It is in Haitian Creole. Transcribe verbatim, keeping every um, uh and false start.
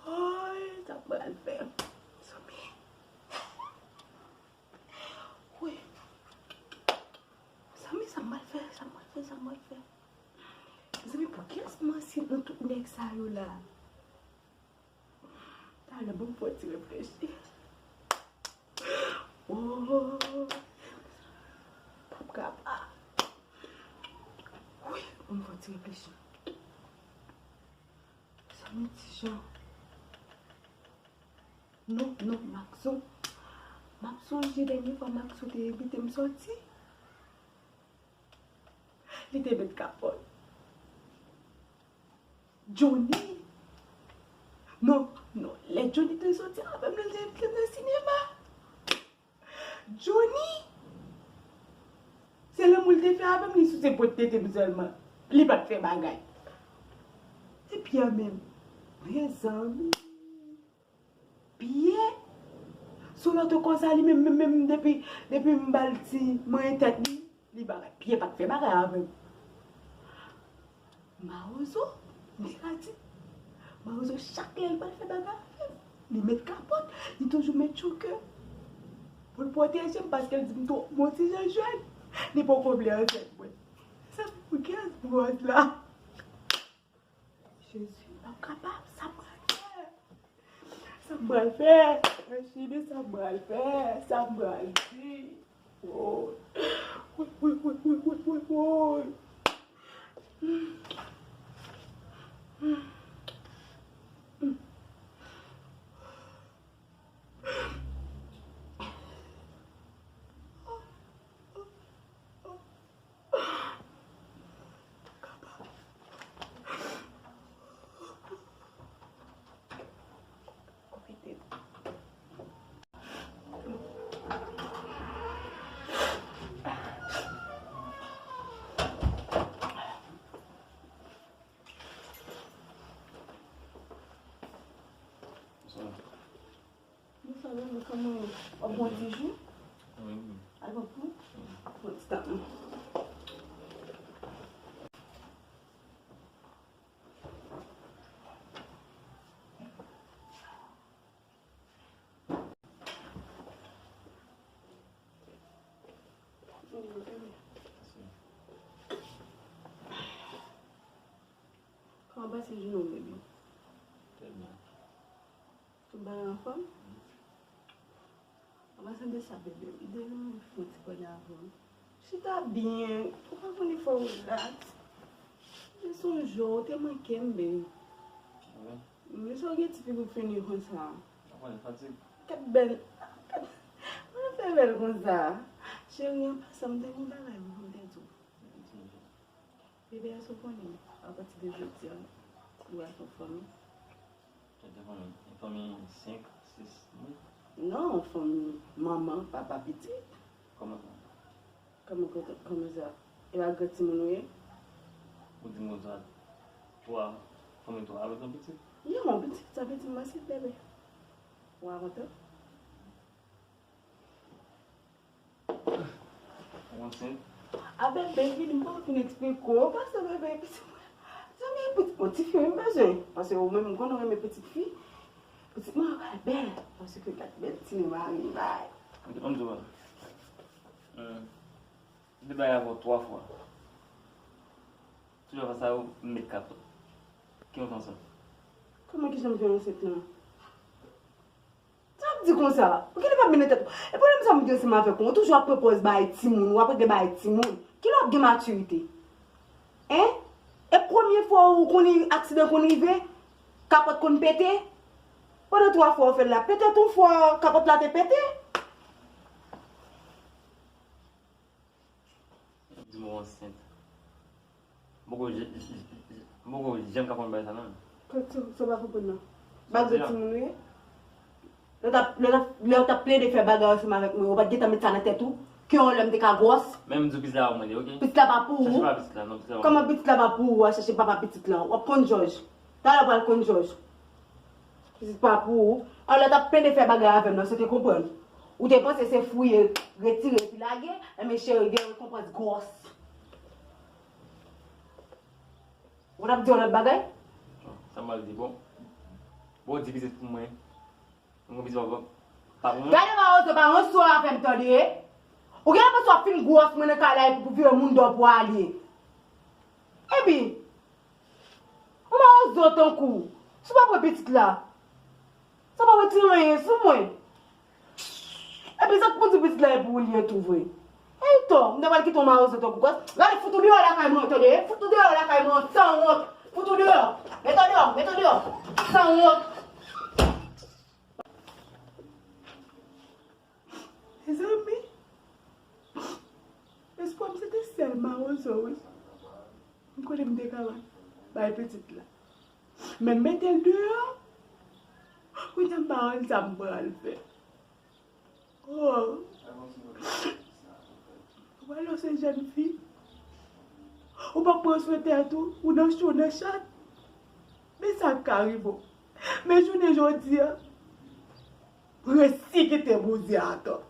Oy, sa m pral fè. Zanmi. Wi. Zanmi, sa m pral fè, sa m pral fè, sa m pral fè. Zanmi, pou kiyès m ansent nan tout nèg sa yo la? Talè, ban m fè yon ti reflechi. Oh, p ap kapab. Wi, ban m fè yon ti reflechi. Zanmi, ti jan. Non, non, Maxo. M ap sonje dènye fwa Maxo te envite m sòti. Li te met kapòt. Johnny. Non, non, lè Johnny te sòti avè m, li te envite m nan sinema. Johnny. Se lanmou li te fè avè m, li souse pwent tete m sèlman. Li pa t fè bagay. Se Pierre menm. Mezanmi. Pierre, sou lòt konsa li menm, menm, menm, depi, depi m ba l ti manyen tèt li, li bagay. Pierre pa t fè bagay avè m. Mawozo, m te ka di, Mawozo chak lè l pral fè bagay avè m, li met kapòt, li toujou met chokè pou l pwoteje m paske l di m twòp, m on ti jan jèn, li poko vle ansent mwen. Sa pou kiyès bwòs la? Jezi, m p ap kapab, sa m pral fè? Sa m pral fè? Rachidi, sa m pral fè? Sa m pral di? Woy. Woy, woy, woy, woy, woy, woy, woy. Bonswa. Bonswa, zanmi, kòman w ye? W ap pran ti ji? Wi, wi. Al pran pou? Wi. Pran ti tan. Kòman pase jounen w, baby? Trè byen. Tout bagay anfòm? An pasan de sa, bebe, m te renmen fè yon ti pale avè w. Chita byen, ou pa konn fò w relax. Te sonje w, ou te manke m, baby. Wi. Men sa w gen ti figi w fini konsa. Ou konnen fatig. Kat bèl, kat, mwen fè bèl konsa. Cheri, an pasan, m te gen yon bagay pou m te di w. Di m, cheri. Bebe, èske w konnen, apati de jodi a, ou a son fanmi? Ou te fanmi, fanmi senk, sis moun? Non, fanmi manman, papa, pitit. Kòman sa? Kòman, kòman, kòman sa? E pa gran timoun ou ye? Ou di m konsa, twa, fanmi twa avèk yon pitit? Non, pitit, sa pitit mwen se bebe. Ou pa kontan? Ou ansent? A bebe, vini, m pa fin eksplike w. Pase bebe, pitit mwen. Zanmi, pitit, bon, ti fi wi m bezwen. Paske ou menm, m konnen w renmen pitit fi. Pitit mwen ap al bèl. Paske gad bèl ti nen mari bay. Ok, ann di w bagay. Hmm. M te bay avè w twa fwa. Toujou fwa sa yo, m met kapòt. Ki w t ansent? Kòman ki jan m fè ansent lan? Sa w ap di konsa? Ou genlè pa byen nan tèt ou. E pwoblèm sa m gen ansanm avèk ou, ou toujou ap pran pòz bay timoun, w ap regle bay timoun. Kilè w ap gen matirite? Hein? E premye fwa ou konn aksidan konn rive, kapòt konn pete? Pandan twa fwa ou fè l la, petèt yon fwa kapòt la te pete? Di m ou ansent. M poko j-, j-, j-, m poko janm ka konn bagay sa non. Kòman sa, sa w pa konprann nan? Bagay timoun ou ye? Lè w t ap, lè w t ap, lè w t ap plede fè bagay ansanm avèk mwen, ou pa t gentan met sa nan tèt ou? Ke yon lè m te ka gwòs? Men m di w pitit la pa pou mwen li, ok? Pitit la pa pou ou? Chache papa pitit la, non, pitit la pa pou mwen. Kòman pitit la pa pou ou? A chache papa pitit la. W ap konn jòj. Talè w pral konn jòj. Pitit pa pou ou. Alò, t ap plede fè bagay avè m nan, se te konprann. Ou te panse se fouye, retire epi lage, enben cheri, gen rekonpans gwòs. Ou t ap di yon lòt bagay? Sa m pral di, bon. Bon, di pitit pou mwen. Mwen pitit pa, pa pou mwen. Gade Mawozo, pa yon swa avè m tande. Ou gen lapanswa w ap fin gwòs mwen nan kay la epi pou vire moun dò pou ale. Epi, yon Mawozo tankou w, si w pa pran pitit la, sa pa retire anyen sou mwen. Epi sa k pou di pitit la e pou ou li ye tou vre. Ey to, m ta pral kite yon Mawozo tankou w. Gade fout ou deyò lakay mwen tande, fout ou deyò lakay mwen sanwont. Fout ou deyò. Met ou deyò, met ou deyò. Sanwont. Mezanmi, espwa m se te sèl Mawozo wi. M konnen m te ka bay pitit la. Men m mete l deyò. Kounye a m pa konn sa m pral fè. Oh. Ou wè lè w se jèn fi, ou pa pran swen tèt ou, ou nan cho, nan chat. Men sa k ka rive w. Men jounen jodi a, resi kite Bondye atò.